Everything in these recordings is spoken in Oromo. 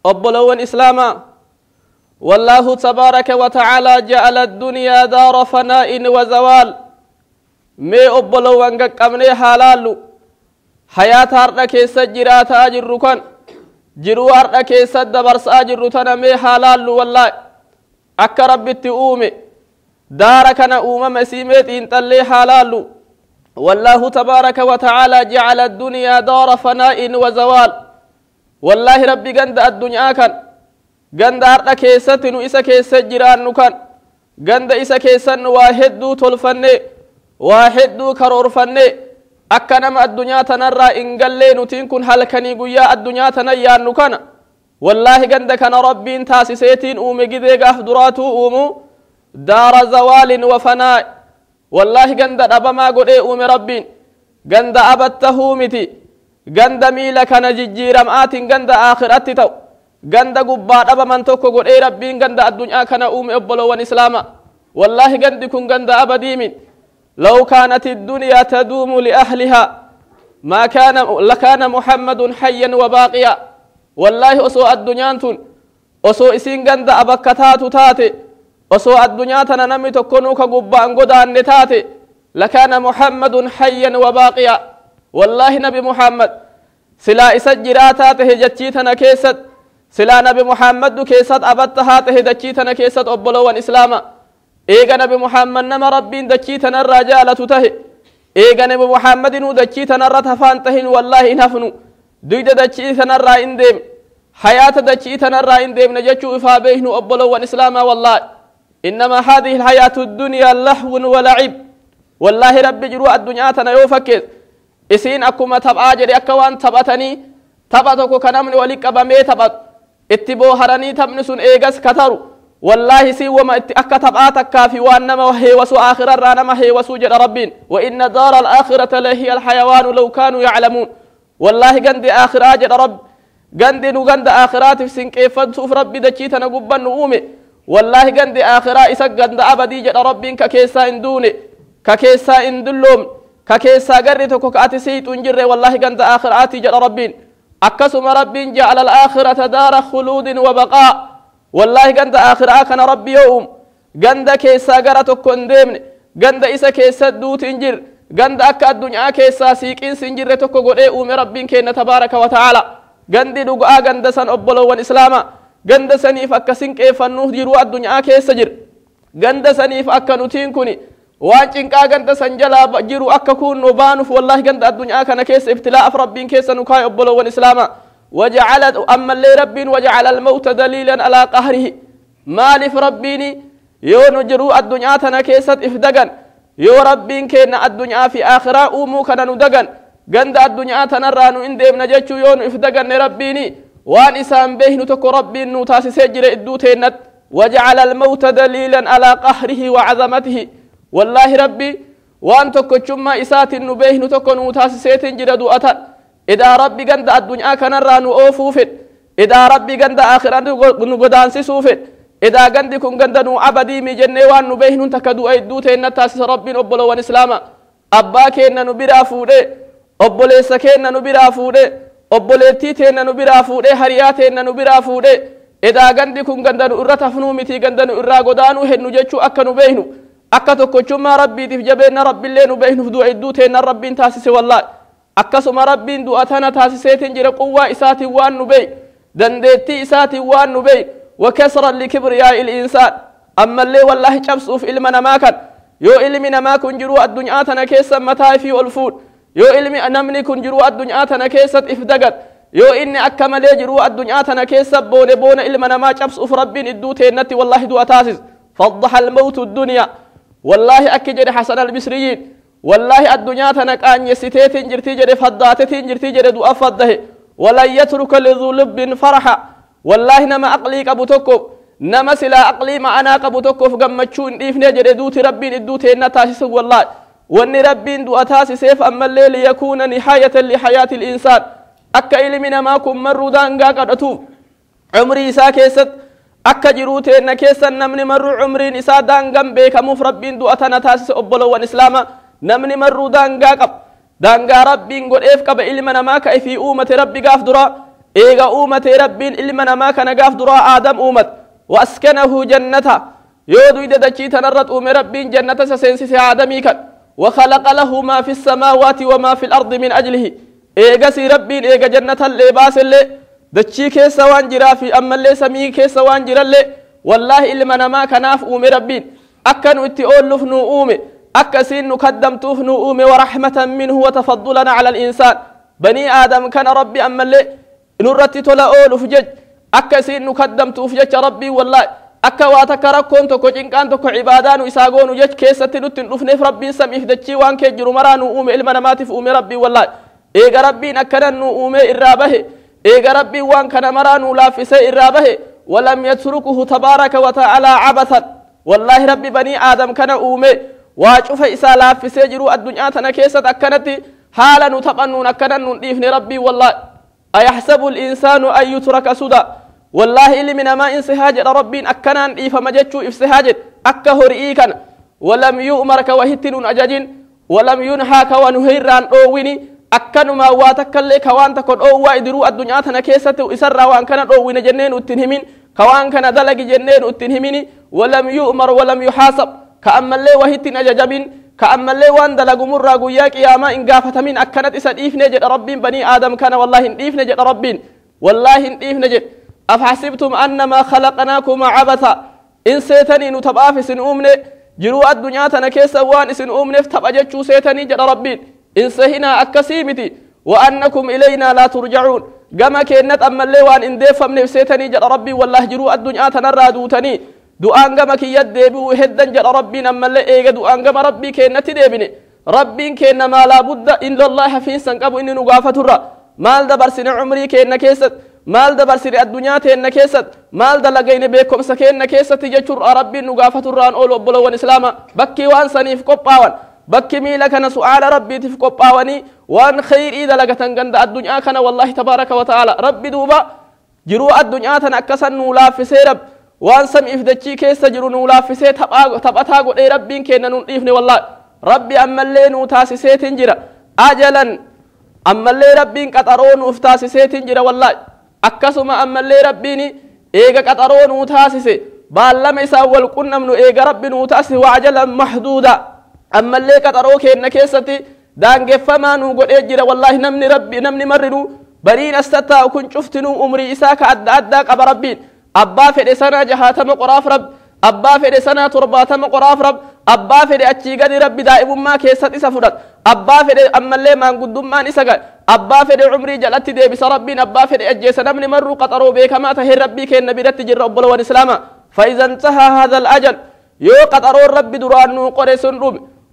Obboloowwan Islaamaa, wallaahu tabaaraka wa ta'aalaa ja'ala addunyaa daara fanaa'in wa zawaal. Mee obboloowwan, qaqqabnee haa laallu hayaata har'a keessa jiraataa jirru kan jiruu har'a keessa dabarsaa jirru tana. Mee haa laallu, wallaahi, akka Rabbitti uume daara kana, uumama isii mee xiinxallee haa laallu. Wallaahu tabaaraka wa ta'aalaa ja'ala addunyaa daara fanaa'in wa zawaal. Wallaahi, Rabbi ganda addunyaa kan, ganda har'a keessatti nu isa keessa jiraannu kan, ganda isa keessan nu waa hedduu tolfanne, waa hedduu karoorfanne, akka nama addunyaa tanarraa hin gallee nutiin kun halkanii guyyaa addunyaa tana yaannu kana, wallaahi, ganda kana Rabbiin taasiseetiin uume gidee gaaf duraatuu uumu daara zawaalin wa fanaa. Wallaahi, ganda dhabamaa godhee uume Rabbiin. Ganda abattahuu miti, ganda miila kana jijjiiramaatiin ganda aakiratti ta'u, ganda gubbaa dhabaman tokko godhee Rabbiin ganda addunyaa kana uume. Obboloowwan Islaama, wallaahi, gandi kun ganda abadii miti. لو كانت الدنيا تدوم لأهلها ما كان لكان محمد حيا وباقيا. والله osoo addunyaan tun, osoo isiin ganda abakkataatu taate, osoo addunyaa tana namni tokkonuu ka gubbaan godaanne taate, لكان محمد حيا وباقيا. والله نبي محمد silaa isa jiraataa tahe jechii tana keessat, silaa Nabi Muhammad keessat abattahaa tahe dachii tana keessat. Obboloowwan Islaama, eega Nabi Muhammad nama Rabbiin dachii tanarraa jaalatu tahe, eega Nabi Muhammadinuu dachii tanarra tafaan tahin, wallaahi hin hafnu, duyda dachii tanarraa hin deemne, hayaata dachii tanarraa hin deemne jechuu ifaa beeknu. Obboloowwan Islaamaa, wallaahi, إنما هذه الحياة الدنيا لهو ولعب. والله ربي jiruu addunyaa tana yoo fakkees isiin akkuma taphaa jedhe, akka waan taphatanii, tapha tokko ka namni wali qabamee taphatu, itti booharanii, taphni sun eegas kataru. Wallaahi, siin wama itti akka taphaa takkaa fi waan nama heewasuu, aakhirarraa nama heewasuu jedha Rabbiin. وإن الدار الآخرة لهي الحيوان لو كانوا يعلمون. Wallaahi, gandi aakhiraa jedha Rabbi, gandi nu ganda aakhiraatiif sinqeeffantuuf Rabbi dachii tana gubban nu uume. Wallaahi, gandi aakhiraa isa ganda abadii jedha Rabbiin, ka keessaa hin duune, ka keessaa hin dulloomne, ka keessaa garri tokko ka ati siixu hin jirre. Wallaahi, ganda aakhiraati jedha Rabbiin. Akkasuma Rabbiin جعل الآخرة دار خلود وبقاء. Wallaahi, ganda aakhiraa kana Rabbi yoo uumu ganda keessaa gara tokko hin deemne, ganda isa keessa duuti hin jirre, ganda akka addunyaa keessaa siiqiinsi hin jirre tokko godhee uume Rabbiin kenna tabaaraka wa ta'aala. Gandi dhugaa ganda san. Obboloowwan Islaama, ganda saniif akka sinqeeffannuuf jiruu addunyaa keessa jira. Ganda saniif akka nutiin kun waan cinqaa ganda san jalaa jiru akka kunnu baanuuf, wallaahi, ganda addunyaa kana keessa ibtilaa'af Rabbiin keessa nu kaa'e. Obboloowwan Islaamaa, وجعل أما اللي ربين وجعل الموت دليلا على قهره. Maaliif Rabbiin yoo nu jiruu addunyaa tana keessatti if dagan, yoo Rabbiin kenna addunyaa fi aakhiraa uumuu kana nu dagan, ganda addunyaa tanarraa nu hin deemna jechuu yoo nu if daganne, Rabbiini waan isaan beeknu tokko Rabbiin nu taasisee jire idduu teennat. وجعل الموت دليلا على قهره وعظمته. والله ربي waan tokkochummaa isaatiin nu beeknu tokko nu taasiseetiin jira du'atan. Idaa Rabbi ganda addunyaa kanarraa nu oofuu fedhe, idaa Rabbi ganda akhiraa nu godaansisuu fedhe, idaa gandi kun ganda nu abadii mi jennee waan nu beeknu takka du'a idduu teenna taasisa Rabbiin. Obboloowwan Islaama, abbaa keenna nu biraa fuudhee, obboleessa keenna nu biraa fuudhee, obboleettii teenna nu biraa fuudhee, hariyaa teenna nu biraa fuudhee, edaa gandi kun ganda nu irra tafnuu miti, ganda nu irraa godaanuu hennu jechuu akka nu beeknu, akka tokkochummaa Rabbiitiif jabeenna Rabbiillee nu beeknuuf du'a idduu teenna Rabbiin taasise. Wallaahi, akkasuma Rabbiin du'a tana taasiseetiin jira quwwaa isaatiin waan nu beeynu, dandeettii isaatiin waan nu beeynu. وكسرا لكبرياء الإنسان. Ammallee wallaahi, cabsuuf ilma namaa kan, yoo ilmi namaa kun jiruu addunyaa tana keessa mataa fi ol fuudh, yoo ilmi namni kun jiruu addunyaa tana keessatti if dagat, yoo inni akka malee jiruu addunyaa tana keessa boone, boona ilma namaa cabsuuf Rabbiin idduu teennatti wallaahi du'a taasis. فضح الموت الدنيا. Wallaahi, akki jedhe Hasan Albisriyiin, wallaahi, addunyaa tana qaanyessiteetiin jirtii jedhe, faddaatetiin jirtii jedhe du'a faddahe. ولن يترك لذو لب فرحا. Wallaahi, nama aqlii qabu tokko, nama silaa aqlii ma'anaa qabu tokkoof gammachuu hin dhiifne jedhe duuti Rabbiin idduu teenna taasisu. Wallaahi, wanni Rabbiin du'a taasiseef ammallee ليكون نهاية لحياة الإنسان, akka ilmi namaa kun marruu daangaa qadhatuuf umrii isaa keessatti, akka jiruu teenna keessa namni marruu umriin isaa daangaan beekamuuf Rabbiin du'a tana taasise. Obboloowwan Islaama, namni marruu daangaa qaba, daangaa Rabbiin godheef qaba ilma namaa ka ifii uumate Rabbi gaaf dura. Eega uumate Rabbiin ilma namaa kana gaaf duraa Aadam uumat. Waaskanahu jannata, yoo duyda dachii tanarrat uume Rabbiin jannata isa seensise Aadamii kan. وخلق له ما في السماوات وما في الأرض من أجله. إيغا ربين إيغا جنة اللي باس اللي دتشي كيسا وان جرا في أما اللي سمي كيسا وان جرا اللي والله إلما نما كناف أومي ربين أكن اتئول لفنو أومي أكسين نقدم توفنو أومي. ورحمة منه وتفضلنا على الإنسان بني آدم كان ربي أما اللي نرتي تلا أول فجج أكسين نقدم توفجج ربي والله akka waa takka rakkoon tokko cinqaan tokko cibaadaan isaa goonu jech keessatti nutti hin dhufneef Rabbiin samiif dachii waan kee jiru maraa nu uume ilma namaatiif uume Rabbiin wallaahi. Eega Rabbiin akkanan nu uume irraa bahe, eega Rabbiin waan kana maraa nu laaffisee irraa bahe, walam yatrukuhu tabaaraka wa ta'aalaa cabathan. Wallaahi Rabbi banii Aadam kana uume waa cufa isaa laaffisee jiru addunyaa tana keessatti akkanatti haala nu taphannuun akkanan nun dhiifne Rabbiin wallaahi. Ayahsabu al-insaanu an yutraka suda. والله إلي من ما إنسي هاجر ربين أكنان إيفا مجتشو إفسي هاجر أكا هرئي كان ولم يؤمر كوهتن أجاجين ولم ينحى كونهيران أويني أكنو ما واتكالي كوان تكون أو إدرو الدنيا تنكيسة إسر وان كان أوين جنين التنهمين كوان كان دلق جنين التنهمين ولم يؤمر ولم يحاسب كأما اللي وهتن أجاجبين كأما اللي وان دلق مرة قياك يا ما إن قافت من أكنت إسر إيف نجد ربين بني آدم كان والله إيف نجد ربين والله إيف نجد. أفحسبتم أنما خلقناكم عبثا إن سيتني نتبعف سن أمني جرو الدنيا تنكيس وان سن أمني فتبجتشو سيتني جد ربين إن سهنا أكسيمتي وأنكم إلينا لا ترجعون كما كأنت أما اللي وان إن ديف من سيتني جد ربي والله جرو الدنيا تنرادوتني دعان كما كي يدبو هدا جد ربي أما اللي إيجا دعان كما ربي كأنت ديبني ربي كأن ما لا بد إن الله في سنقب إن نقافة الرا مال دبرسن عمري كأن كيست maal dabarsine addunyaa teenna keessatti maal dalagayne beekumsa keenna keessatti jechuudha Rabbiin nu gaafaturraan oolu. Obbolowwan islaama bakki waan saniif qophaawan bakki miila kana su'aala Rabbiitiif qophaawanii waan khayrii dalagatan ganda addunyaa kana wallaahi tabaaraka wa ta'aala. Rabbi duuba jiruu addunyaa tana akkasan nuu laaffisee Rabbi waan samiif dachii keessa jiru nuu laaffisee taphataa godhee Rabbiin keenna nuun dhiifne wallaahi. Rabbi ammallee nuu taasiseetiin jira ajalan ammallee Rabbiin qaxaroo nuuf taasiseetiin jira wallaahi. Akkasuma ammallee Rabbiin eega qaxaroo nuu taasise baallama isaan wal qunnamnu eega Rabbi nuu taasise waajalan mahduuda ammallee qaxaroo keenna keessatti daangeffamaa nuu godhee jira wallaahi. Namni Rabbi namni marrinuu bariin as tattaa'u kun cuftinuu umrii isaa ka adda addaa qaba Rabbiin. Abbaa fedhe sanaa 60 qoraaf Rabbi, abbaa fedhe sanaa 70 qoraaf Rabbi, abbaa fedhe achii gadi Rabbi daa'imummaa keessatti isa fudhata, abbaa fedhe ammallee maanguddummaan isa gahe, abbaa fedhe umrii jalatti deebisa Rabbiin, abbaa fedhe ajjeesa. Namni marruu qaxaroo beekamaa tahee Rabbii keenna biratti jirra obbolowwan islaamaa. فإذا انتهى هذا الأجل يو قطرون ربي دران نو قري سن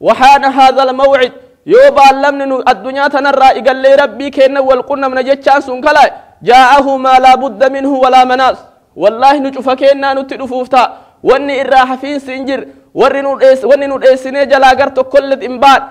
وحان هذا الموعد يو بالمن الدنيا تنرى قال لي ربي كينا والقنا من جتشان سن كلا جاءه ما لا بد منه ولا مناص. والله نشوف كينا نتدفوفتا واني الراحة فين سنجر ورنو الإس وني نو الإس نجلا قرت كل إنبات.